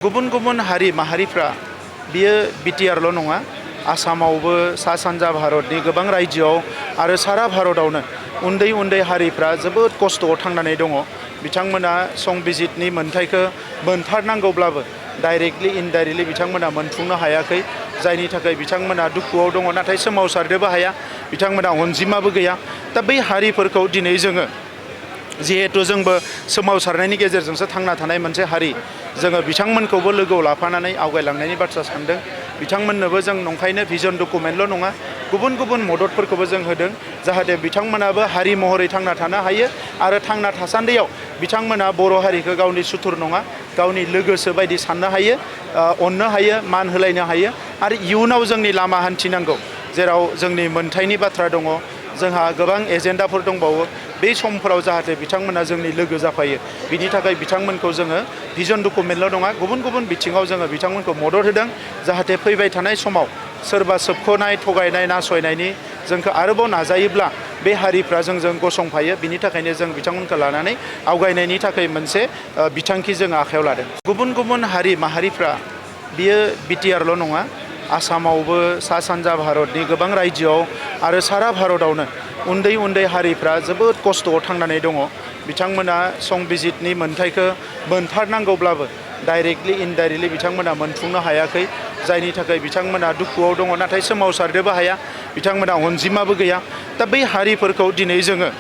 गुबुन गुबुन हारि माहारिफ्रा बियो बिटिआरल' नङा आसामावबो सा सानजा भारतनि गोबां रायजोआव आरो सारा भारतआवनो उन्दै उन्दै हारिफ्रा जोबोद खस्थ'आव थांनानै दङ। बिथांमोना संबिजितनि मोन्थाइखौ मोनथारनांगौब्लाबो डाइरेक्टलि इनडाइरेक्टलि बिथांमोना मोनफुंनो हायाखै, जायनि थाखाय बिथांमोना दुखुआव दङ, नाथाय सोमावसारनोबो हाया। बिथांमोना अनजिमाबो गैया। दा बै हारिफोरखौ दिनै जोङो जिहेतु जोंबो सोमावसारनायनि गेजेरजोंसो थांना थानाय मोनसे हारि, जोङो बिथांमोनखौबो लोगोआव लाफानानै आवगायलांनायनि बाथ्रा सानदों। बिथांमोननोबो जों नंखायनो भिजन डकुमेन्टल' नङा, गुबुन गुबुन मददफोरखौबो जों होदों, जाहाथे बिथांमोनाबो हारि महरै थांना थानो हायो आरो थांना थासान्दियाव बिथांमोना बर' हारिखौ गावनि सुथुर नङा, गावनि लोगोसो बायदि साननो हायो, अननो हायो, मान होलायनो हायो आरो इयुनाव जोंनि लामा हान्थिनांगौ, जेराव जोंनि मोन्थाइनि बाथ्रा दङ, जोंहा गोबां एजेन्डाफोर दंबावो। बे समफोराव जाहाथे बिथांमोना जोंनि लोगो जाफायो, बिनि थाखाय बिथांमोनखौ जोङो भिजन डकुमेन्टल' नङा, गुबुन गुबुन बिथिङाव जोङो बिथांमोनखौ मदद होदों, जाहाथे फैबाय थानाय समाव सोरबा सोबख'नाय, थगायनाय, नासयनायनि जोंखौ आरोबाव नाजायोब्ला बे हारिफ्रा जोंजों गसंफायो। बिनि थाखायनो जों बिथांमोनखौ लानानै आवगायनायनि थाखाय मोनसे बिथांखि जों आखायाव लादों। गुबुन गुबुन हारि माहारिफ्रा बियो बिटिआरल' नङा, आसामावबो सा सानजा भारतनि गोबां रायजोआव आरो सारा भारतआवनो उन्दै उन्दै हारिफ्रा जोबोद खस्थ'आव थांनानै दङ। बिथांमोना संबिजितनि मोन्थाइखौ मोनथारनांगौब्लाबो डाइरेक्टलि इनडाइरेक्टलि बिथांमोना मोनफुंनो हायाखै, जायनि थाखाय बिथांमोना दुखुआव दङ, नाथाय सोमावसारनोबो हाया। बिथांमोना अनजिमाबो गैया। दा बै हारिफोरखौ दिनै जोङो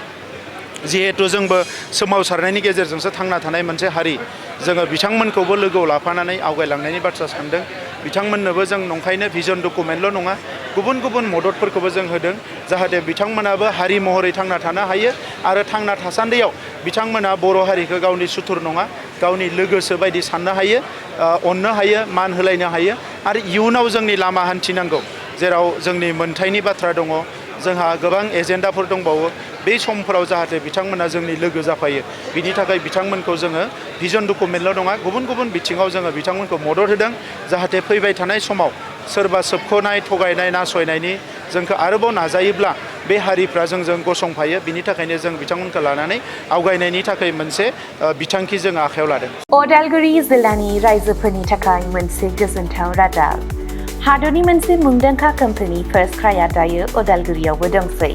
जिहेतु जोंबो सोमावसारनायनि गेजेरजोंसो थांना थानाय मोनसे हारि, जोङो बिथांमोनखौबो लोगोआव लाफानानै आवगायलांनायनि बाथ्रा सानदों। बिथांमोननोबो जों नंखायनो भिजन डकुमेन्टल' नङा, गुबुन गुबुन मददफोरखौबो जों होदों, जाहाथे बिथांमोनाबो हारि महरै थांना थानो हायो आरो थांना थासान्दियाव बिथांमोना बर' हारिखौ गावनि सुथुर नङा, गावनि लोगोसो बायदि साननो हायो, अननो हायो, मान होलायनो हायो आरो इयुनाव जोंनि लामा हान्थिनांगौ, जेराव जोंनि मोन्थाइनि बाथ्रा दङ, जोंहा गोबां एजेन्डाफोर दंबावो। बे समफोराव जाहाथे बिथांमोना जोंनि लोगो जाफायो, बिनि थाखाय बिथांमोनखौ जोङो भिजन डकुमेन्टल' नङा, गुबुन गुबुन बिथिङाव जोङो बिथांमोनखौ मदद होदों, जाहाथे फैबाय थानाय समाव सोरबा सोबख'नाय, थगायनाय, नासयनायनि जोंखौ आरोबाव नाजायोब्ला बे हारिफ्रा जोंजों गसंफायो। बिनि थाखायनो जों बिथांमोनखौ लानानै आवगायनायनि थाखाय मोनसे बिथांखि जों आखायाव लादों। उदालगुरि जिल्लानि रायजोफोरनि थाखाय मोनसे गोजोनथाव रादाब। हादरनि मोनसे मुंदांखा कम्पानि फार्स्ट क्राइआ दायो उदालगुरियावबो दंसै।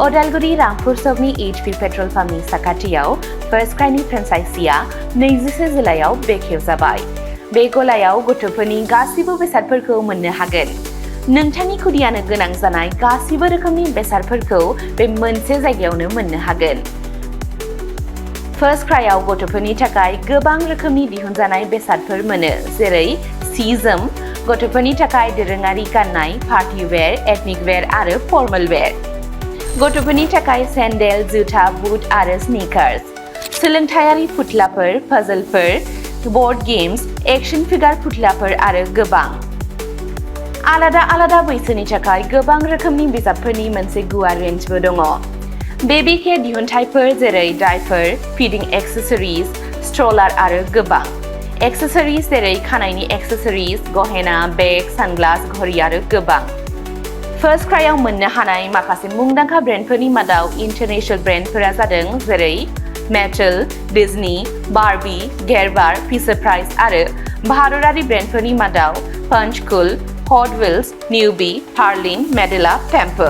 उदालगुरि रामपुर सकनि HP पेट्रल पाम्पनि साखाथियाव फार्स्ट क्राइनि फ्रेन्चाइजिआ 21 जिल्लायाव बेखेवजाबाय। बे गलायाव गथ'फोरनि गासिबो बेसादफोरखौ मोननो हागोन। नोंथांनि खुदियानो गोनां जानाय गासिबो रोखोमनि बेसादफोरखौ बे मोनसे जायगायावनो मोननो हागोन। फार्स्ट क्राइआव गथ'फोरनि थाखाय गोबां रोखोमनि दिहुनजानाय बेसादफोर मोनो, जेरै सि-जोम, गथ'फोरनि थाखाय दोरोङारि गाननाय, पार्टी वेर, एथनिक वेर आरो फर्मेल वेर, गथ'फोरनि थाखाय सेन्डेल, जुथा, बुट आरो स्निकार्स, सोलोंथायारि फुथुलाफोर, पाजलफोर, बर्ड गेम्स, एक्शन फिगार फुथुलाफोर आरो गोबां। आलादा आलादा बैसोनि थाखाय गोबां रोखोमनि बिजाबफोरनि मोनसे गुवार रेन्जबो दङ। बेबी केयार दिहुनथायफोर जेरै डायपार, फिडिं एक्सेसरिज, स्ट्रलार आरो गोबां। एक्सेसरिज जेरै खानायनि एक्सेसरिज, गहेना, बेग, सानग्लास, घड़ी आरो गोबां। फार्स्ट क्राइआव मोननो हानाय माखासे मुंदांखा ब्रेन्डफोरनि मादाव इन्टारनेशनेल ब्रेन्डफोरा जादों जेरै Mattel, Disney, Barbie, Gerber, Fisher Price आरो भारतारि ब्रेन्डफोरनि मादाव पंचकुल, हट व्हील्स, निउबी, हार्लिन, मेडेला, टेम्पो।